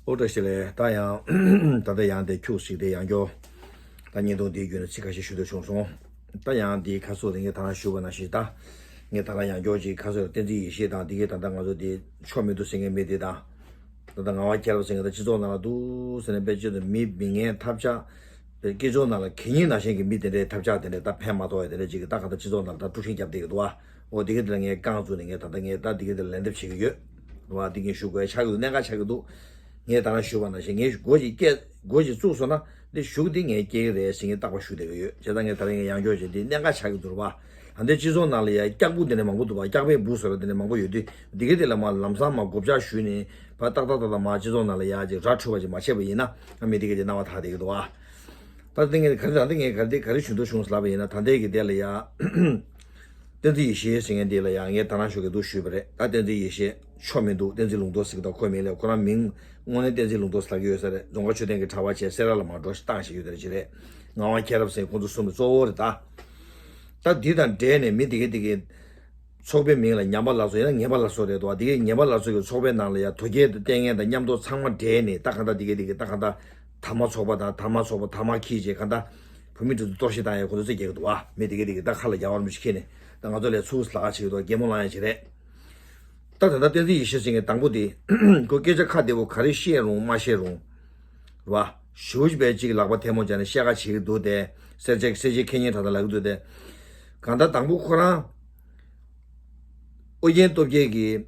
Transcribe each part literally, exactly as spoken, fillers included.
ཨོ་བཀྲ་ཤིས་བདེ་ལེགས། ད་ཡང་ད་ལྟ་ཡང་དེ་ཁྱུག་ཞིག་དེ་ཡང་སྐྱོར། ད་བརྙན་ཐུང་འདིའི་བརྒྱུད་ནས་ཚིག་ཁ་ཤས་ཞུ་འདོད་བྱུང་སོང་། ད་ཡང་འདིའི་ཁ་སོ་དེ་ངས་ད་རང་ཞུས་པ་ནང་བཞིན། ད་ངས་ད་རང་ཡང་སྐྱོར་གྱི་ཁ་སོ་བསྟན་འཛིན་ཡེ་ཤེས་དང་། འདི་གའི་ད་ལྟ་ང་ཚོ་འདི་ཆོ་མི་འདུག་ཟེར་མཁན་མི་དེ་དང་། ད་ལྟ་ངག་དབང་མཁྱེན་རབ་ཟེར་མཁན་ད་སྤྱི་ཚོགས་ནང་ལ་འདུག་ཟེར་ནས་དཔེ་ཆ་དེ་མི་མི་ངན་ཐབས་ཆག་དཔེ་སྤྱི་ཚོགས་ནང་ལ་གད་སྙིགས་ནང་བཞིན་གྱི་མི་དེ་འདྲའི་ཐབས་ཆག་དེ་འདྲའི་ད་ཕན་མ་ཐོགས་ཡ་དེ་འདྲ་ཅིག་གི་ད་ག་ད་སྤྱི་ཚོགས་ནང་ལ་ད་དཀྲུག་ཤིང་རྒྱབ་བསྡད་ཀྱི་འདུག་བ། འོ་དེ་གའི་དེ་ལ་ངས་རྐང་བཙུགས་ནས་ངས་ད་ལྟ་ངས་ད་འདི་གའི་དེ་ལ་ལན་འདེབས་བྱེད་ཀྱི་ཡོད། རེད་བ། འདི་གིན་ཞུ་དགོས་ཆགས་ཀྱི་འདུག་གནད་འགག་ཆགས་ཀྱི་འདུག་ངས་ད་རང་ཞུས་པ་ནང་བཞིན་ངས་སྒོ་ཅིག་བཀལ། སྒོ་ཅིག་བཙུགས་སོང་ན་འདི་གཞུག་འདི་ངས་སྐྱེལ་གྱི་རེད་ཟེར་ངས་རྟག་པར་ཞུ་བསྡད་ཀྱི་ཡོད། བྱས་ཙང་ངས་ད་རིང་ངས་ཡང་སྐྱོར་བྱས་འདི་གནད་འགག་ཆགས་ཀྱི་འདུག་རེད་བ། ད་ལྟའི་སྤྱི་ཚོགས་ནང་ལ་ཡ་སྐྱག་པུ་འདི་ནས་མང་པོ་འདུག་བ། སྐྱག་པའི་འབུ་ཟེར་བ་འདི་ནས་མང་པོ་ཡོད་དུས། འདི་གའི་དེ་ལ་མ་ལམ་སང་མ་མགོ་བཅག་ཞུས་ནས་ཕར་ཏག་ཏག་ཏག་ཏག་མ་སྤྱི་ཚོགས་ནང་ལ་ཡ་ཅིག་ར་འཕྲོད་པ་ཅིག་མ་བྱས་པ་ཡིན་ན། ཨ་མི་འདི་གའི་དེ་སྣང་བ་ཐག་བསྡད་ཀྱི་འདུག་བ། ད་ལྟ་ངས་ག་རེ་ད་ལྟ་ངས་ག་རེ་ག་རེ་ཞུ་འདོད་བྱུང་ཟེར་ལབ་པ་ཡིན་ན། ད་ལྟའི་གི་དེ་ལ་ཡ། བསྟན་འཛིན་ཡེ་ཤེས་ཟེར་མཁན་དེ་ལ་ཡང་ངས་ད་རང་ཞུ་གི་འདུག་ཞུས་པ་རེད། ད་བསྟན་འཛིན་ཡེ་ཤེས་ཆོ་མི་འདུག་བསྟན་འཛིན་ལུང་རྟོགས་ཟེར་གི་འདུག་ཁོའི་མིང་ལ་ཁོ་རང་མིང་དངོས་གནས་བསྟན་འཛིན་ལུང་རྟོགས་ཟེར་གི་ཡོད་ས་རེད། རྫོང་དཀར་མཆོད་རྟེན་གྱི་གྲྭ་པ་བྱས་སེ་ར་ལ་མར་འགྲོ་ཞིག་བཏང་ཞིག་ཡོད་དེ་ཅི་རེད། ངག་དབང་མཁྱེན་རབ་ཟེར་ཁོང་ཚོ་གསུམ་གྱི་གཙོ་བོ་རེད་ད། ད་འདི་དང་འབྲེལ་ནས་མི་དེ་གའི་དེ་གའི་ཚོགས་པའི་མིང་ལ་ཉམས་པ་སླར་གསོ་ཡང་ན་ངན་པ་སླར་གསོ་རེད་དོ། དེ་གའི་ངན་པ་སླར་གསོ་གི་ཚོགས་པའི་ནང་ལ་ཡང་དོལ་རྒྱལ་དང་ལྟས་ངན་དང་མཉམ་དུ་ཚང་མ་འབྲེལ་ནས་ད་གང་ལྟར་དེ་གའི་དེ་གའི་ད་གང་ལྟར་དར་མ་ཚོགས་པ་དང་དར་མ་ཚོགས་པ་དར་མ་ཁྱི་བྱས་གང་ལྟར་བོད་མི་འདི་ཚོ་གཏོར་བཤིག་བཏང་ཡས་ཁོ་ཚོ་རྩིས་རྒྱག་གི་འདུག་བ། མི་དེ་གའི་དེ་གའི་ད་ཁ་ལ་རྒྱ་གར་མི་ཞིག་ཁྱེར་ནས་ད་ང་ཚོ་ལས་ཚུགས་ལ་ཁ་བྱེད་ཀྱི་འདུག་གད་མོ་ལངས་ཡས་ཅིག་རེད། ད་ད་ལྟ་བསྟན་འཛིན་ཡེ་ཤེས་ཟེར་མཁན་དང་པོ་དེ་ཁོ་སྐད་ཆ་ཁ་བདེ་པོ་ག་རེ་བཤད་རུང་མ་བཤད་རུང་། རེད་བ། ཞེ་པོ་ཅིག་བྱས་ཅིག་ལག་པ་ཐལ་མོ་སྦྱར་ནས་བཤད་ཁ་བྱེད་ཀྱི་འདུག་སྟེ། སེར་བྱེས་སེར་བྱེས་ཁེ་ཉེན་དྲག་དྲག་ལབ་ཀྱི་འདུག་སྟེ། གང་ལྟར་དང་པོ་ཁོ་རང་ཨོ་རྒྱན་སྟོབས་རྒྱལ་གྱིས་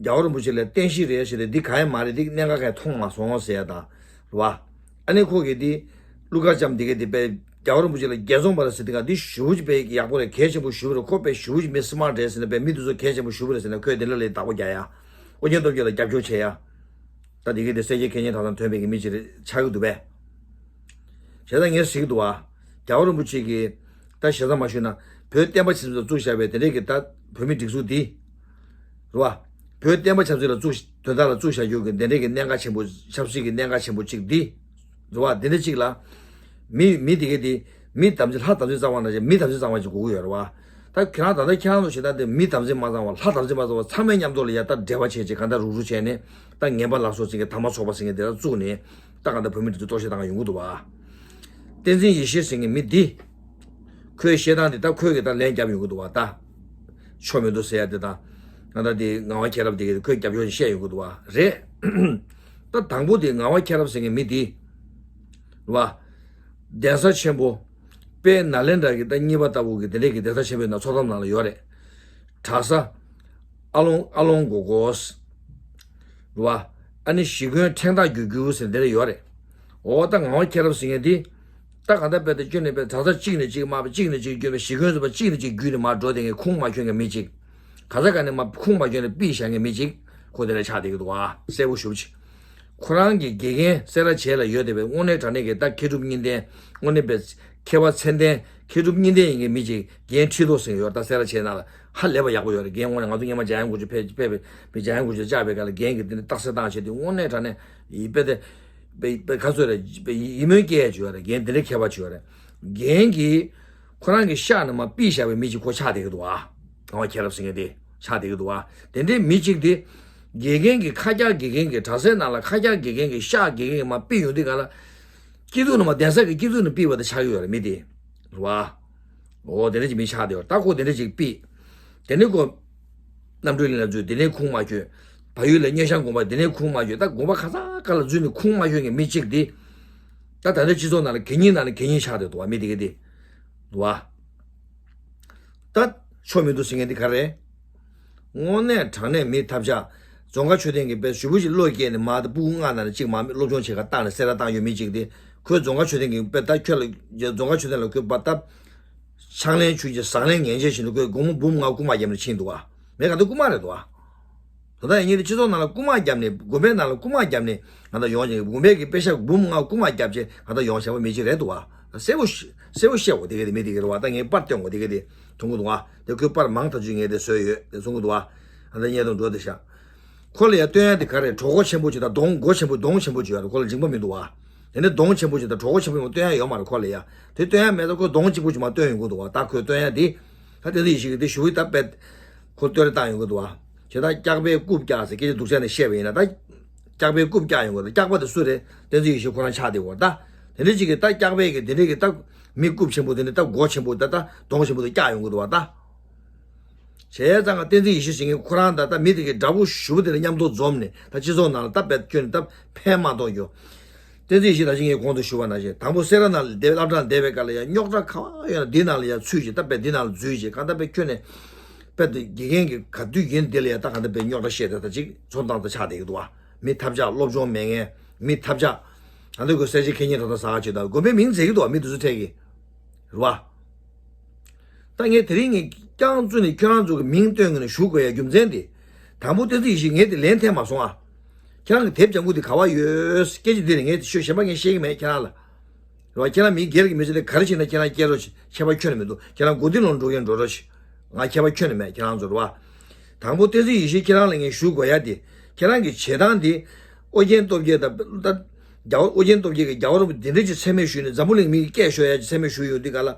རྒྱལ་བ་རིན་པོ་ཆེ་ལ་བསྟན་བཤིག་རེད་ཟེར་ཏེ་འདི་གང་ཡང་མ་རེད། འདི་གནད་འགག་གང་ཡང་མཐོང་མ་སོང་ཟེར་ཡ་དང་། རེད་བ། ཨ་ནི་ཁོ་གིས་འདི་ཀླུ་མཁར་བྱམས་འདི་གས་འདི་དཔེ་རྒྱལ་བ་རིན་པོ་ཆེ་ལ་རྒྱལ་འཛོམས་པ་ལ་ཟེར་དེ་ག་འདི་ཞེ་པོ་ཅིག་དཔེ་ཡག་པོ་རེད། གལ་ཆེན་པོ་ཞེ་པོ་རེད། ཁོ་དཔེ་ཞེ་པོ་ཅིག་མི་སི་མ་རེད་ཟེར་ནས་དཔེ་མི་འདི་ཚོ་གལ་ཆེན་པོ་ཞེ་པོ་རེད་ཟེར་ནས་ཁོས་འདི་འདྲ་ལ་བདག་པོ་རྒྱག་ཡ། ཨོ་རྒྱན་སྟོབས་རྒྱལ་ལ་རྒྱབ་སྐྱོར་བྱེད་ཡ། ད་དེ་གའི་དེ་སེར་བྱེས་ཁེ་ཉེན་དྲག་དྲག་ཐོན་པའི་གི་མི་ཅིག་རེད་ཆགས་ཀྱི་འདུག་པས། བྱས་ཙང་ངས་ཟེར་གྱི་འདུག་བ། རྒྱལ་བ་རིན་པོ་ཆེ་གིས་ད་ཞེ་ས་མ་ཞུས་ན་བོད་བསྟན་པ་ཆབ་སྲིད་ལ་བཙུགས་བཞག་པའི་དེ་འདྲའི་གི་ད་བོད་མི་སྒྲིག་འཛུགས་འདི། རེད་བ། བོད་བསྟན་པ་ཆབ་སྲིད་ལ་བཙུགས་དོན་དག་ལ་བཙུགས་བཞག་རྒྱུ་གི་དེ་འདྲའི་གི་གནད་འགག་ཆེན་པོ་ཆབ་སྲིད་ཀྱི་གནད་འགག་ཆེན་པོ་གཅིག་འདི། རེད་བ། དེ་འདྲ་གཅིག་ལ། མི་མི་དེ་གའི་དེ་མི་དམ་ཚིག་ལྷ་དམ་ཚིག་གཙང་བ་ནང་བཞིན་མི་དམ་ཚིག་གཙང་བ་ཅིག་དགོས་ཀྱི་ཡོད་རེད་བ། ད་ཁྱེད་རང་ད་ལྟ་ཁྱེད་རང་ཚོ་བྱེད་སྟངས་དེ་མི་དམ་ཚིག་མ་གཙང་བ་ལྷ་དམ་ཚིག་མ་གཙང་བ་ཚང་མའི་མཉམ་དུ་ལ་ཡ་ད་འབྲེལ་བ་བྱས་ཅིག་གང་ལྟར་རུག་རུག་བྱས་ནས་ད་ངན་པ་ལ་སོགས་ཟེར་མཁན་དར་མ་ཚོགས་པ་ཟེར་མཁན་དེ་ད་བཙུགས་ནས་ད་གང་ལྟར་བོད་མི་འདི་ཚོ་གཏོར་བཤིག་བཏང་གི་ཡོང་གི་འདུག་བ། བསྟན་འཛིན་ཡེ་ཤེས་ཟེར་མཁན་མི་འདི། ཁོའི་བཤད་སྟངས་དེ་ད་ཁོས་གི་ད་ལན་རྒྱབ་ཡོང་གི་འདུག་བ། ད་ཆོ་མི་འདུག་ཟེར་ཡ་དེ་དང་། ང་ད་དེ་ངག་དབང་མཁྱེན་རབ་དེ་གི་ཁོས་རྒྱབ་སྐྱོར་བཤད་ཡོང་གི་འདུག་བ་རེད། ད་དང་པོ་དེ་ངག་དབང་མཁྱེན་རབ་ཟེར་མཁན་མི་འདི། རེད་བ། གདན་ས་ཆེན་པོ། དཔལ་ནཱ་ལེནྡྲ་གི་ད་གཉིས་པ་ལྟ་བུ་གི་དེ་འདྲས་ཀྱི་གདན་ས་ཆེན་པོའི་ནང་ཚོགས་གཏམ་ནང་ལ་ཡོད་རེད། གྲྭ་ས། ཨ་ལོང་ཨ་ལོང་གོ་གོས། རེད་བ། ཨ་ནི་ཞི་རྒོལ་ཕྲེང་ཐག་རྒྱུག་རྒྱུག་ཟེར་དེ་འདྲ་ཡོད་རེད། འོ་ད་ངག་དབང་མཁྱེན་རབ་ཟེར་མཁན་དེ། ད་གང་ལྟར་དཔེ་དེ་སྐྱོན་ནས་དཔེ་གྲྭ་ས་གཅིག་ནས་གཅིག་མར་གཅིག་ནས་གཅིག་བརྒྱུད་པའི་ཞི་རྒོལ་ཟེར་བ་གཅིག་ནས་གཅིག་བརྒྱུད་ནས་མར་འགྲོ་དེ་ངས་ཁུངས་མ་འཁྱོལ་མཁན་མི་གཅིག་ག་ས་ག་ནས་མར་ཁུངས་མ་འཁྱོལ་ནས་པི་བཞག་མཁན་མི་གཅིག་ཁོ་དེ་འདྲ་ཆགས་བསྡད་ཀྱི་འདུག་བ། གསལ་པོ་ཞེ་པོ་ཅིག་ཁོ་རང་གི་དགེ་རྒན་སེ་ར་བྱེས་ལ་ཡོད་བསྡད་པའི་དངོས་གནས་དྲང་གནས་ཀྱི་ད་མཁས་གྲུབ་གཉིས་ལྡན་དངོས་གནས་པའི་མཁས་པ་མཚན་ལྡན་མཁས་གྲུབ་གཉིས་ལྡན་ཡིན་མཁན་མི་གཅིག་རྒན་ཁྲི་ཐོག་ཟེར་མཁན་ཡོད་རེད། ད་སེ་ར་བྱེས་ནང་ལ་ཧ་ལས་པ་ཡག་པོ་ཡོད་རེད། རྒན་དངོས་གནས་ང་ཚོ་སྔོན་མ་འཇམ་དབྱངས་དགུ་བཅུ་ཕེབས་ཕེབས་པའི་འཇམ་དབྱངས་དགུ་བཅུ་བཅར་བའི་སྐབས་ལ་རྒན་གྱིས་དེ་ནས་རྟགས་གསལ་བཏང་བྱས་ཏེ་དངོས་གནས་དྲང་གནས་ཡིན་པས་དེ་པའི་པའི་ཁ་ཚོད་རེད་པའི་ཡིད་སྨོན་སྐྱེ་ཡ་ཅིག་ཡོད་རེད། རྒན་དེ་འདྲའི་མཁས་པ་ཅིག་ཡོད་རེད། རྒན་གྱིས་ཁོ་རང་གི་ཤག་ནས་མར་པི་བཞག་པའི་མི་གཅིག་ཁོ་ཆགས་བསྡད་ཀྱི་འདུག་ཨ། ངག་དབང་མཁྱེན་རབ་ཟེར་མཁན་དེ་ཆགས་བསྡད་ཀྱི་འདུག་ཨ། དེ་འདྲའི་མི་གཅིག་དེ། དགེ་རྒན་གྱི་ཁ་རྒྱག་དགེ་རྒན་གྱི་གྲྭ་སའི་ནང་ལ་ཁ་རྒྱག་དགེ་རྒན་གྱི་ཤག་དགེ་རྒན་གྱི་མར་པི་ཡོང་དུས་ག་ལ། སྐྱིད་སྡུག་ནས་མར་གདན་ས་གི་སྐྱིད་སྡུག་ནས་པི་བ་དེ་ཆགས་ཀྱི་ཡོད་རེད་མི་དེ། རེད་བ། འོ་དེ་འདྲ་ཅིག་མི་ཆགས་བསྡད་ཡོད་རེད། ད་ཁོ་དེ་འདྲ་ཅིག་པི། དེ་ནས་ཁོ། རྣམ་གྲོལ་གླིང་ལ་འཛུལ་དེ་ནས་ཁུངས་མ་འཁྱོལ། བལ་ཡུལ་ལ་སྙེ་ཤང་དགོན་པ་དེ་ནས་ཁུངས་མ་འཁྱོལ། ད་དགོན་པ་ག་ས་ག་ལ་འཛུལ་ནས་ཁུངས་མ་འཁྱོལ་མཁན་མི་གཅིག་དེ། ད་ད་ལྟ་སྤྱི་ཚོགས་ནང་ལ་གད་སྙིགས་ནང་ལ་གད་སྙིགས་ཆགས་བསྡད་འདུག་བ་མི་དེ་ག་དེ། འདུག་བ། ད་ཆོ་མི་འདུག་ཟེར་མཁན་དེ་ག་རེད། དངོས་གནས་དྲང་གནས་མི་ཐབས་ཆག་རྫོང་དཀར་མཆོད་རྟེན་གྱི་དཔེ་ཞེ་པོ་ཅིག་བློ་སྐྱེས་ནས་མར་དེ་སྤུ་གུ་ལྔ་ནང་ནས་གཅིག་མར་སློབ་སྦྱོང་བྱེད་གར་བཏང་ནས་སེ་ར་བཏང་ཡོད་མི་གཅིག་དེ། ཁོས་རྫོང་དཀར་མཆོད་རྟེན་གྱི་དཔེ་ད་ཁྱོད་ལ་རྫོང་དཀར་མཆོད་རྟེན་ལ་ཁོས་པ་ད། ཕྱག་ལེན་ཆུ་ཅིག་ཟངས་ལེན་ངན་བྱས་བཞིན་དུ་ཁོས་སྒོར་མོ་འབུམ་ལྔ་རྐུ་མ་བརྒྱབ་ནས་ཕྱིན་འདུག་ཨ། མེད་ག་དུས་རྐུ་མ་རེད་འདུག་ཨ། ད་ལྟ་ཡིན་ངེས་དེ་སྤྱི་ཚོགས་ནང་ལ་རྐུ་མ་བརྒྱབ་ནས་དགོན་པའི་ནང་ལ་རྐུ་མ་བརྒྱབ་ནས་ང་ད་ཡོང་ཅིག་དགོན་པའི་གི་པེ་ཤ་འབུམ་ལྔ་རྐུ་མ་བརྒྱབ་བྱས་ང་ད་ཡོང་བཞག་པ་མི་གཅིག་རེད་འདུག་ཨ། གསལ་པོ་ཤ་གསལ་པོ་བཤད་འོ་དེ་ག་དེ་མི་དེ་ག་རེད་བ། ད་ངས་པར་སྟོན་འོ་དེ་ག་དེ་མཐོང་གི་འདུག་ཨ། དེ་ཁོས་པར་མང་ཐག་ཆོད་ངས་དེ་བཟོས་ཡོད་དེ་གསུང་གི་འདུག་ཨ། ང་ད་བརྙན་ཐུང་འགྲོ་དེ་ཤག་ཁོ་ལ་ཡ་སྟོན་ཡ་དེ་ག་རེ་གྲོད་ཁོག་ཆེན་པོ་ཅིག་དང་གདོང་མགོ་ཆེན་པོ་གདོང་ཆེན་པོ་ཅིག་ཡོད་རེད། ཁོ་ལ་འཇིགས་པ་མི་འདུག་བ། དེ་ནས་གདོང་ཆེན་པོ་ཅིག་དང་གྲོད་ཁོག་ཆེན་པོ་ཡང་སྟོན་ཡ་ཡོད་མ་རེད་ཁོ་ལ་ཡ། དེ་སྟོན་ཡ་མེད་ད་ཁོས་གདོང་གཅིག་པུ་ཅིག་མ་སྟོན་ཡོང་གི་འདུག་བ། ད་ཁོས་སྟོན་ཡ་དེ་ད་དེ་འདྲ་ཡིན་ཞིག་གི་དེ་ཞུ་གི་ད་དཔེ་ཁོ་སྟོན་རེ་བཏང་ཡོང་གི་འདུག་བ། བྱས་ད་སྐྱག་པས་རྐུབ་བཀྱག་ཟེར་སྐད་ཆ་སྡུག་ཅག་ནས་བཤད་པ་ཡིན་ན་ད། སྐྱག་པའི་རྐུབ་བཀྱག་ཡོང་གི་རེད། སྐྱག་པ་དེ་སུ་རེད། བསྟན་འཛིན་ཡེ་ཤེས་ཁོ་རང་ཆགས་བསྡད་ཡོད་རེད་ད། དེ་འདྲ་ཅིག་གིས་ད་སྐྱག་པའི་གི་དེ་འདྲ་གི་ད་མི་རྐུབ་ཆེན་པོ་དེ་འདྲ་ད་མགོ་ཆེན་པོ་ད་ད་གདོང་ཆེན་པོ་དེ་བཀྱག་ཡོང་གི་འདུག་བ་ད། བྱས་ཙང་བསྟན་འཛིན་ཡེ་ཤེས་ཟེར་མཁན་ཁོ་རང་ད་ལྟ་མི་དེ་གི་དགྲ་བོ་ཞུ་བོ་དེ་ལ་མཉམ་དུ་འཛོམས་ནས་ད་སྤྱི་ཚོགས་ནང་ལ་ད་བེད་སྐྱོན་ནས་ད་ཕན་མ་ཐོགས་རྒྱུ། བསྟན་འཛིན་ཡེ་ཤེས་ད་ཅི་ངས་གོང་དུ་ཞུ་བ་ནང་བཞིན་དང་པོ་སེ་ར་ནང་ལ་བསྡད་སློབ་གྲྭ་བསྡད་པའི་སྐབས་ལ་ཡང་རྙོག་དྲ་ག་བ་ཡོད་ན་འདི་ནང་ལ་ཡང་ཚུད་ཅིག་ད་བེད་འདི་ནང་ལ་འཛུལ་ཅིག་གང་ལྟར་བེད་ཁྱོན་ནས་བེད་དེ་དགེ་རྒན་གྱི་ག་དུས་ཡིན་འདི་ལ་ཡང་ད་གང་ལྟར་བེད་རྙོག་དྲ་བཤད་དེ་ད་ཅིག་ཚོང་བཏང་ད་ཆགས་བསྡད་ཀྱི་འདུག་བ། མི་ཐབས་ཆག་སློབ་སྦྱོང་མེད་མཁན་མི་ཐབས་ཆག་ད་འདི་ཁོ་གསལ་བྱེད་ཁེ་ཉིན་ད་ད་ཟ་ག་ཅིག་ད་དགོན་པའི་མིང་བརྗེ་གི་འདུག་བ། མི་དེ་ཚོ་ཐད་ཀྱི་རེད་བ། ད་ངས་དེ་རིང་ངས་རྐྱང་བཙུགས་ནས་ཁྱོད་རང་ཚོ་གི་མིང་བཏོན་གི་ནས་ཞུ་དགོས་ཡ་རྒྱུ་མཚན་དེ། དང་པོ་བསྟན་འཛིན་ཡེ་ཤེས་ངས་དེ་ལན་འཐེན་མ་སོང་ཨ། ཁྱེད་རང་གི་དེབ་ལྗང་ཁུ་དེ་ག་བ་ཡོད། སྐད་ཆ་འདི་རེད། ངས་དེ་ཤོད་གཞན་པ་ངས་བཤད་གི་མེད་ཁྱེད་རང་ལ། རེད་བ། ཁྱེད་རང་མི་སྒེར་གྱི་མི་ཚེ་དེ་ག་རེ་བྱེད་ན་ཁྱེད་རང་སྐྱེལ་རོགས་བྱེད། ཁྱད་པར་ཁྱོན་ནས་མི་འདུག་ཁྱེད་རང་མགོ་རྟིང་ལོག་འགྲོ་མཁན་འགྲོ་རོགས་བྱེད། ང་ཁྱད་པར་ཁྱོན་ནས་མེད་ཁྱེད་རང་ཚོ་རེད་བ། དང་པོ་བསྟན་འཛིན་ཡེ་ཤེས་ཁྱེད་རང་ལ་ངས་ཞུ་དགོས་ཡ་དེ། ཁྱེད་རང་གི་བྱེད་སྟངས་དེ། ཨོ་རྒྱན་སྟོབས་རྒྱལ་དང་ད། རྒྱལ་བ་ཨོ་རྒྱན་སྟོབས་རྒྱལ་གྱིས་རྒྱལ་བ་རིན་པོ་ཆེ་འདི་འདྲ་ཅིག་མཚན་སྨད་ཞུས་ནས་འཛམ་བུ་གླིང་མི་གིས་སྐད་ཤོར་ཡ་ཅིག་མཚན་སྨད་ཞུས་ཡོད་འདི་ག་ལ།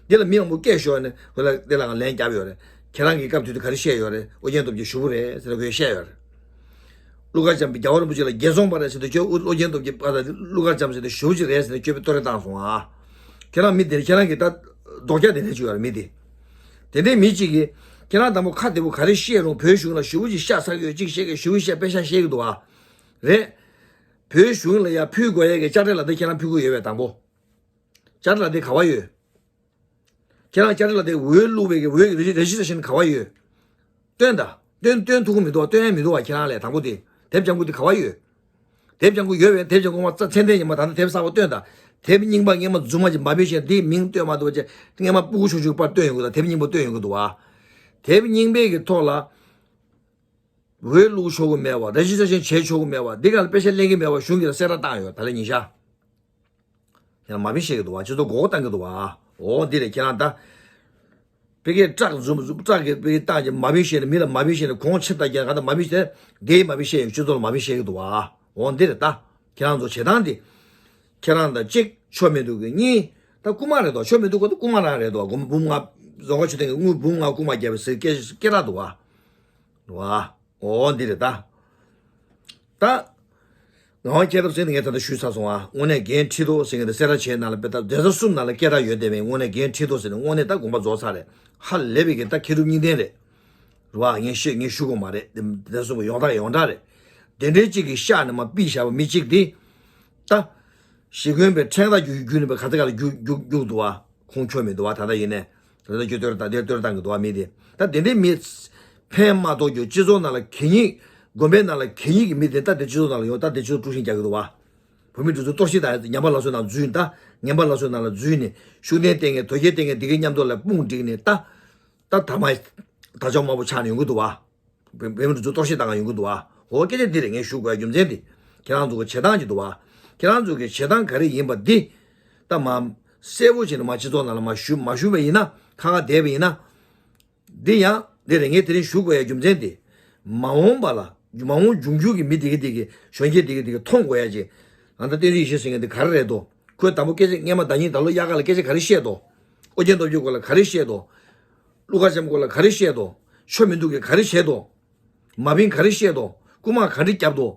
འདི་ལ་མི་མང་པོ་སྐད་ཤོར་ནས་ཁོ་ལ་འདི་ལ་ང་ལན་བརྒྱབ་ཡོད་རེད། ཁྱེད་རང་གིས་སྐབས་དུས་དུས་ག་རེ་བཤད་ཡོད་རེད། ཨོ་རྒྱན་སྟོབས་རྒྱལ་ཞུ་བོ་རེད་ཟེར་ནས་ཁོས་བཤད་ཡོད་རེད། ཀླུ་མཁར་བྱམས་པས་རྒྱལ་བ་རིན་པོ་ཆེ་ལ་རྒྱལ་ཚོང་པ་རེད་ཟེར་ཏེ་ཁྱོད་ཨོ་རྒྱན་སྟོབས་རྒྱལ་པ་དང་ཀླུ་མཁར་བྱམས་ཟེར་ཏེ་ཞུ་བོ་ཅིག་རེད་ཟེར་ནས་ཁྱོད་པའི་བསྟོད་ར་བཏང་སོང་ཨ། ཁྱེད་རང་མི་དེར་ཁྱེད་རང་གིས་ད་རྡོག་རྒྱག་དེ་འདྲ་བྱེད་ཡོད་རེད་མི་དེ། དེ་འདྲའི་མི་གཅིག་གིས་ཁྱེད་རང་དང་པོ་ཁ་བདེ་པོ་ག་རེ་བཤད་རུང་བོད་གཞུང་ལ་ཞུ་བོ་ཅིག་བཤད་ཚར་གི་ཡོད་ཅིག་བཤད་གི་ཞུ་བོ་བཤད་པེ་ཤ་བཤད་གི་འདུག་ཨ། རེད། བོད་གཞུང་ལ་ཡ་ཕུལ་དགོས་ཡ་གི་དཔྱ་ཁྲལ་ལ་དེ་ཁྱེད་རང་ཕུལ་དགོས་ཡོད་པས་དང་པོ། དཔྱ་ཁྲལ་ལ་དེ་ག་བ་ཡོད། ཁྱེད་རང་དཔྱ་ཁྲལ་ལ་དེ་འོས་བླུག་པའི་གི་འོས་ཀྱི་རེ་ཇི་སི་ཊེ་ཤན་ག་བ་ཡོད། སྟོན་ད། སྟོན་སྟོན་ཐུབ་ཀྱི་མི་འདུག་བ། སྟོན་ཡ་མི་འདུག་བ་ཁྱེད་རང་ལས་དང་པོ་དེ། དེབ་ལྗང་ཁུ་དེ་ག་བ་ཡོད། དེབ་ལྗང་ཁུ་ཡོད་པས་དེབ་ལྗང་ཁུ་མ་རྩ་ཚད་ལྡན་ཡིན་མ་ད་ནི་དེབ་གསར་པ་སྟོན་ད། དེབ་རྙིང་པ་སྔས་མ་རྫུན་མ་ཅིག་མ་བིན་ཤེས་དེ་མིང་སྟོན་མ་ཐུབ་པ་ཅིག་སྔས་མ་སྤུ་གུ་ཆུང་ཆུང་པར་སྟོན་ཡོང་གི་འདུག་དེབ་རྙིང་པ་སྟོན་ཡོང་གི་འདུག་བ། དེབ་རྙིང་པའི་གི་ཐོག་ལ། འོས་བླུག་ཆོག་གི་མེད་བ། རེ་ཇི་སི་ཊེ་ཤན་བྱེད་ཆོག་གི་མེད་བ། འདི་ག་ལ་པེ་ཤ་ལེན་གི་མེད་བ་གཞུང་གིས་ལ་གསལ་བསྒྲགས་བཏང་ཡོད་ད་ལན་ཉིན་ཤག་ཡང་མ་བིན་བཤད་གི་འདུག་བ། སྤྱི་ཚོགས་མགོ་སྐོར་བཏང་གི་འདུག་བ། འོ་འདི་རེད་ཁྱེད་རང་ད། པེ་ཀེ་ཊག་འཛུམ་འཛུམ་ཊག་གི་པེ་ཀེ་བཏང་གི་མ་བིན་བཤད་ནས་མི་ལ་མ་བིན་བཤད་ནས་གོང་ཆེ་ལྟ་རྒྱ་ག་ད་མ་བིན་བཤད་དེ་མ་བིན་བཤད་ཡོད་སྤྱི་ཚོགས་ལ་མ་བིན་བཤད་གི་འདུག་བ། འོ་འདི་རེད་ད། ཁྱེད་རང་ཚོ་བྱེད་སྟངས་འདི། ཁྱེད་རང་དང་གཅིག་ཆོ་མི་འདུག་གི་གཉིས། ད་རྐུ་མ་རེད་དོ། ཆོ་མི་འདུག་གོ་ད་རྐུ་མ་རང་རེད་དོ། དགོན་པ་འབུམ་ལྔ། རྫོང་དཀར་ཆོས་ལྡན་གྱི་དངུལ་འབུམ་ལྔ་རྐུ་མ་བརྒྱབ་པའི་ཟེར་སྐད་སྐད་གྲགས་འདུག་བ། འདུག་བ། འོ་འདི་རེད་ད། ད། ངག་དབང་མཁྱེན་རབ་ཟེར་ནས་ངས་ད་ལྟ་ཞུས་ཚར་སོང་ཨ། དངོས་གནས་འགན་འཁྲི་ཐོག་ཟེར་མཁན་དེ་སེ་ར་བྱེས་ནང་ལ་དཔེ་ད་སྡེ་ཚན་གསུམ་ནང་ལ་སྐད་གྲགས་ཡོད་བསྡད་པའི་དངོས་གནས་འགན་འཁྲི་ཐོག་ཟེར་ནས་དངོས་གནས་ད་དགོངས་པ་རྫོགས་ཚར་རེད། ཧ་ལས་པའི་གི་ད་མཁས་གྲུབ་གཉིས་ལྡན་རེད། རེད་བ། ངས་ཤེས་ངས་ཞུ་དགོས་མ་རེད། དེ་དེ་གསུམ་གི་ཡོངས་གྲགས་ཡོངས་གྲགས་རེད། དེ་འདྲའི་གཅིག་གིས་ཤག་ནས་མ་ཕུད་བཞག་པ་མི་གཅིག་དེ། ད། ཞི་རྒོལ་པའི་ཕྲེང་ཐག་བརྒྱུད་བརྒྱུད་ནས་པའི་ག་ཚ་ག་ལ་རྒྱུག་རྒྱུག་རྒྱུག་འདུག་བ། ཁུངས་འཁྱོལ་མི་འདུག་བ། ད་ལྟ་ཡིན་ནས། ད་ལྟ་རྒྱུ་བསྟོད་ད་དེ་བསྟོད་བཏང་གི་འདུག་བ་མི་དེ། ད་དེ་འདྲའི་མི། ཕན་མ་ཐོགས་རྒྱུ་སྤྱི་ཚོགས་ནང་ལ་གད་སྙིགས། དགོན་པའི་ནང་ལ་གད་སྙིགས་ཀྱི་མི་དེ་ད་དེ་སྤྱི་ཚོགས་ནང་ལ་ཡོང་ད་དེ་སྤྱི་ཚོགས་དཀྲུག་ཤིང་རྒྱག་གི་འདུག་བ། བོད་མི་འདི་ཚོ་གཏོར་བཤིག་དང་ངན་པ་ལག་བཟོའི་ནང་འཛུལ་ད། ངན་པ་ལག་བཟོའི་ནང་ལ་འཛུལ་ནས་ཤུགས་ལྡན་བསྟེན་མཁན་དོལ་རྒྱལ་བསྟེན་མཁན་འདི་གའི་མཉམ་དུ་ལ་དཔུང་བསྒྲིགས་ནས་ད། ད་ད་མ། ད་ཅོག་དམར་པོ་ཆགས་ནས་ཡོང་གི་འདུག་བ། བོད་བོད་མི་འདི་ཚོ་གཏོར་བཤིག་བཏང་ག་ཡོང་གི་འདུག་བ། འོ་སྐད་ཆ་འདི་རེད་ངས་ཞུ་དགོས་རྒྱུ་མཚན་འདི། ཁྱེད་རང་ཚོ་གི་བྱེད་སྟངས་ཅིག་འདུག་བ། ཁྱེད་རང་ཚོ་གི་བྱེད་སྟངས་ག་རེ་ཡིན་པ་འདི། ད་མ། གསལ་པོ་བྱས་ནས་མ་སྤྱི་ཚོགས་ནང་ལ་མ་ཞུ་མ་ཞུ་བ་ཡིན་ན་ཁ་ཁ་བསྡད་པ་ཡིན་ན། འདི་ཡང་འདི་རེད་ངས་དེ་རིང་ཞུ་དགོས་ཡ་རྒྱུ་མཚན་འདི། མ་འོངས་པ་ལ་མ་འོངས་འབྱུང་འགྱུར་གྱི་མི་འདི་གི་འདི་གི་གཞོན་སྐྱེས་འདི་གི་འདི་གི་མཐོང་དགོས་ཡ་ཅིག་ང་ད་བསྟན་འཛིན་ཡེ་ཤེས་ཟེར་མཁན་འདི་ག་རེ་རེད་དོ། ཁོས་དང་པོ་སྐད་ཆ་སྔས་མ་ཟླ་ཉིན་ཟླ་ལོ་དབྱར་ཁ་ལ་སྐད་ཆ་ག་རེ་བཤད་དོ། ཨོ་རྒྱན་སྟོབས་རྒྱལ་སྐོར་ལ་ག་རེ་བཤད་དོ། ཀླུ་མཁར་བྱམས་སྐོར་ལ་ག་རེ་བཤད་དོ། ཆོ་མི་འདུག་གི་ག་རེ་བྱས་དོ། མ་བིན་ག་རེ་བཤད་དོ། རྐུ་མ་ག་འདྲ་བརྒྱབ་དོ།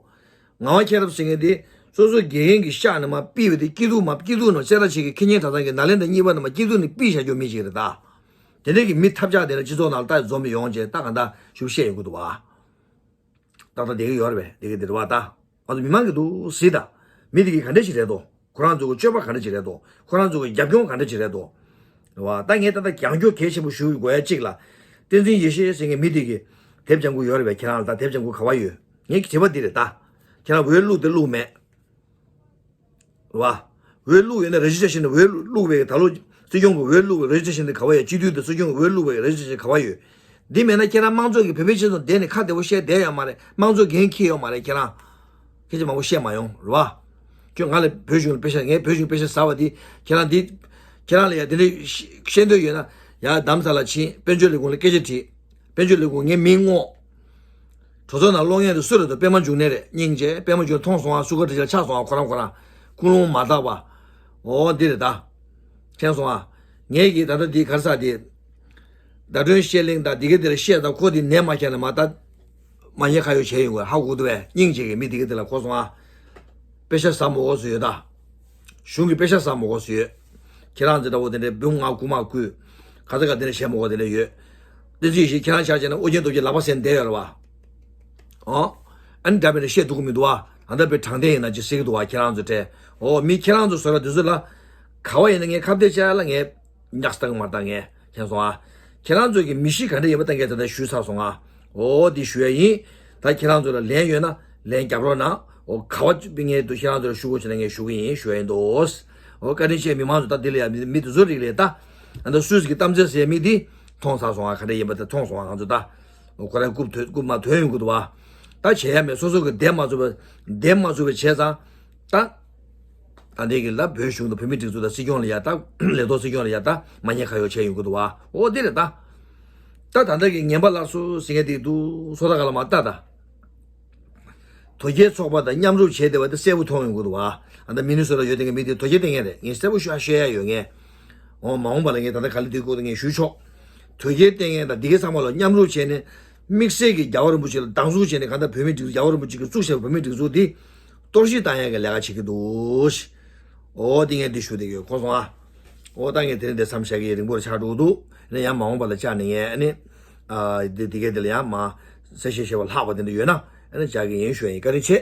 ངག་དབང་མཁྱེན་རབ་ཟེར་མཁན་དེ་སོ་སོ་དགེ་རྒན་གྱི་ཤག་ནས་མར་ཕུད་པ་དེ་སྐྱིད་སྡུག་མ་སྐྱིད་སྡུག་ནང་སེ་ར་བྱེས་ཀྱི་ཁེ་ཉེན་གྲྭ་ཚང་གི་ནཱ་ལེནྡྲ་གཉིས་པ་ནས་མར་སྐྱིད་སྡུག་ནས་ཕུད་བཞག་རྒྱུ་མི་ཞིག་རེད་ད། དེ་འདྲ་གི་མི་ཐབས་ཆག་དེ་འདྲ་སྤྱི་ཚོགས་ནང་ལ་ད་འཛོམས་ཡོང་བྱས་ད་གང་ལྟར་ཞུ་བཤད་ཡོང་གི་འདུག་བ། ཏག་ཏག་བསྡད་ཀྱི་ཡོད་རེད་པས། བསྡད་ཀྱི་འདི་རེད་བ་ད། ང་ཚོ་མི་མང་གི་འདུག་གཟིགས་དང་། མི་དེ་གི་ག་འདྲ་ཞིག་རེད་དོ། ཁོ་རང་ཚོ་གི་སྤྱོད་པ་ག་འདྲ་ཞིག་རེད་དོ། ཁོ་རང་ཚོ་གི་རྒྱབ་སྐྱོར་ག་འདྲ་ཞིག་རེད་དོ། རེད་བ། ད་ངས་ད་ལྟ་རྒྱང་སྐྱོར་གལ་ཆེན་པོ་ཞུ་དགོས་ཡ་གཅིག་ལ། བསྟན་འཛིན་ཡེ་ཤེས་ཟེར་མཁན་མི་དེ་གི་དེབ་ལྗང་ཁུ་ཡོད་རེད་པས། ཁྱེད་རང་ལ་ད་དེབ་ལྗང་ཁུ་ག་བ་ཡོད། ངའི་དྲི་བ་འདི་རེད་ད། ཁྱེད་རང་འོས་བླུགས་དེ་བླུགས་མེད། རེད་བ། འོས་བླུགས་ཡོད་ན་རེ་ཇི་སི་ཊེ་ཤན་ནས་འོས་བླུགས་པའི་ད་ལོ་སྲིད་སྐྱོང་གི་འོས་བླུགས་པའི་རེ་ཇི་སི་ཊེ་ཤན་དེ་ག་བ་ཡོད། སྤྱི་འཐུས་དང་སྲིད་སྐྱོང་གི་འོས་བླུགས་པའི་རེ་ཇི་སི་ཊེ་ཤན་ག་བ་ཡོད། འདི་མེད་ན་ཁྱེད་རང་དམངས་གཙོ་གི་བོད་པའི་སྤྱི་ཚོགས་བསྡད་ནས་ཁ་བདེ་པོ་བཤད་བསྡད་ཡོད་མ་རེད། དམངས་གཙོ་འགན་འཁྱེར་ཡོད་མ་རེད་ཁྱེད་རང་། སྐད་ཆ་མང་པོ་བཤད་མ་ཡོང་རེད་བ། ཁྱོད་ང་ལ་བོད་གཞུང་ལ་དཔེ་ཆ་ངས་བོད་གཞུང་དཔེ་ཆ་ཟ་བ་འདི་ཁྱེད་རང་འདི། ཁྱེད་རང་ལ་ཡ་དེ་འདྲ་བཤད་འདོད་ཡོད་ན་ཡ་རྡ་རམ་ས་ལ་ཕྱིན་དཔལ་འབྱོར་ལས་ཁུངས་ལ་སྐད་ཆ་དྲིས། དཔལ་འབྱོར་ལས་ཁུངས་ངའི་མིང་བསྔོགས། གྲོས་ཚོགས་ནང་གློག་བརྙན་དུ་སུ་རེད་དོ། པད་མ་འབྱུང་གནས་རེད། སྙིང་རྗེ། པད་མ་འབྱུང་གནས་མཐོང་སོང་ཨ། སུ་ག་འདྲ་ཅིག་ལ་ཆགས་སོང་ཨ། ཁོ་རང་ཁོ་རང་ཀུན་སློང་མ་དག་པ། འོ་འདི་རེད་ད། མཁྱེན་སོང་ཨ། ངས་ཀྱིས་ད་ལྟ་འདི་ག་རེ་ཟེར་དེ། ཟླ་སྒྲོན་བཤད་གླེང་དང་འདི་ག་འདི་ལ་བཤད་ད་ཁོ་འདི་ནད་མ་ཁྱེར་ན་མ་ད། མ་ཉེས་ཁ་གཡོག་བྱས་ཡོང་གི་ཧ་གོ་འདུག་བས། སྙིང་རྗེ་གི་མི་དེ་གི་དེ་ལ་གོ་སོང་ཨ། པེ་ཤ་ཟ་མ་དགོས་སུ་ཡོད་ད། གཞུང་གི་པེ་ཤ་ཟ་མ་དགོས་སུ་ཡོད། ཁྱེད་རང་ཚོ་འདྲ་བོ་དེ་འདྲའི་འབུམ་ལྔ་དགུ་མ་བརྐུས། ག་ཚ་ག་དེ་འདྲ་བྱས་མ་དགོས་དེ་འདྲ་ཡོད། དེ་ཚོ་ཡིན་ཞིག་ཁྱེད་རང་ཆ་བྱས་ན་ཨོ་རྒྱན་སྟོབས་རྒྱལ་ལག་པ་ཟིན་བསྡད་ཡོད་རེད་བ། ཨོ། ཨ་ནི་འདྲ་མི་འདྲ་བཤད་ཐུབ་ཀྱི་མི་འདུག་བ། ད་ལྟ་བའི་དྲང་བདེན་ཡིན་ན་ཅི་ཟེར་གྱི་འདུག་བ། ཁྱེད་རང་ཚོ་དྲན། ཨོ་མི་ཁྱེད་རང་ཚོ་བཟོ་འདྲ་དེ་ཚོ་ལ། ག་བ་ཡིན་ན་ངས་ཁ་གཏད་བཅག་ཡ་ལ་ངས། ཉག་སྟག་མ་སྟག་ངས་མཁྱེན་སོང་ཨ། ཁྱེད་རང་ཚོས་ཀྱི་མི་གཤིས་ག་འདྲ་ཡིན་པ་ལྟ་མཁན་དེ་འདྲ་ཞུས་ཚར་སོང་ཨ། འོ་འདི་ཞུ་ཡ་ཡིན། ད་ཁྱེད་རང་ཚོ་ལ་ལན་ཡོད་ན་ལན་རྒྱབ་རོགས་གནང་། འོ་ག་བ་ངས་དུ་ཁྱེད་རང་ཚོ་ལ་ཞུ་དགོས་བྱུང་ན་ངས་ཞུ་གི་ཡིན་ཞུ་ཡ་ཡིན་ཏོ། འོ་བཀའ་དྲིན་ཆེ། མི་མང་ཚོ་ད་འདི་ལ་ཡ་མི་མི་དེ་ཚོ་རིགས་ལས་ད། ཨ་ད་སུས་ཀྱི་གཏམ་ཚེ་ཟེར་མི་འདི་མཐོང་ཚར་སོང་ཨ། ག་འདྲ་ཡིན་པ་དེ་མཐོང་སོང་ཨ། ང་ཚོ་ད། འོ་ཁོ་རང་རྐུབ་ཐོན་རྐུབ་མ་ཐོན་ཡོང་གི་འདུག་བ། ད་བྱེད་ཡ་མེད། སོ་སོ་གི་འདེམས་མ་ཚུགས་པ་འདེམས་མ་ཚུགས་པ་བྱས་ཙང་། ད། ད་ལྟའི་གི་ལ་བོད་གཞུང་དང་བོད་མི་སྒྲིག་འཛུགས་དང་སྲིད་སྐྱོང་ལ་ཡ་ད་ལས་ཐོག་སྲིད་སྐྱོང་ལ་ཡ་ད་མ་ཉེས་ཁ་གཡོག་བྱས་ཡོང་གི་འདུག་བ། འོ་དེ་རེད་ད། ད་ད་ལྟ་གི་ངན་པ་སླར་གསོ་ཟེར་མཁན་དེ་འདུག་སོ་ད་ག་ལ་མ་ལྟ་ད། དོལ་རྒྱལ་ཚོགས་པ་དང་མཉམ་རུབ་བྱས་བསྡད་པ་དེ་གསལ་པོ་མཐོང་ཡོང་གི་འདུག་བ། ཨ་ད་མི་ནི་སོ་ད་ཡོད་དེ་ངས་མི་དེ་དོལ་རྒྱལ་བསྟེན་མཁན་རེད། ངས་གསལ་པོ་ཤོད་ཤོད་ཡ་ཡོད་ངས། འོ་མ་འོངས་པ་ལ་ངས་ད་ལྟ་ག་ལེ་དུས་སྐོར་དུ་ངས་ཞུས་ཆོག་དོལ་རྒྱལ་བསྟེན་མཁན་དང་འདི་གའི་ཚང་མ་ལ་མཉམ་རུབ་བྱས་ནས། དམིགས་བསལ་གྱི་རྒྱལ་བ་རིན་པོ་ཆེ་ལ་སྡང་ཟུག་བྱས་ནས་གང་ལྟར་བོད་མི་སྒྲིག་འཛུགས་རྒྱལ་བ་རིན་པོ་ཆེ་གིས་བཙུགས་བཞག་པའི་བོད་མི་སྒྲིག་འཛུགས་འདི་གཏོར་བཤིག་བཏང་ཡག་གི་ལས་ཀ་བྱེད་ཀྱི་འདུག་འོ་འདི་ངས་འདི་ཞུ་བསྡད་ཡོད་གོ་སོང་ཨ། འོ་ད་ངས་དེ་རིང་འདི་མཚམས་བཞག་གི་རིང་པོར་ཆགས་འགྲོ་འདུག་ཨ་ནི་ཡང་མ་འོངས་པ་ལ་བཅར་ནས་ངས་ཨ་ནི། ཨ་འདི་འདི་གས་འདི་ལ་ཡང་མ། གསལ་བཤད་བྱས་པ་ལྷག་པ་དེ་འདྲ་ཡོད་ན་ཨ་ནི་བཅར་གི་ཡིན་ཞུ་ཡ་ཡིན། བཀའ་དྲིན་ཆེ།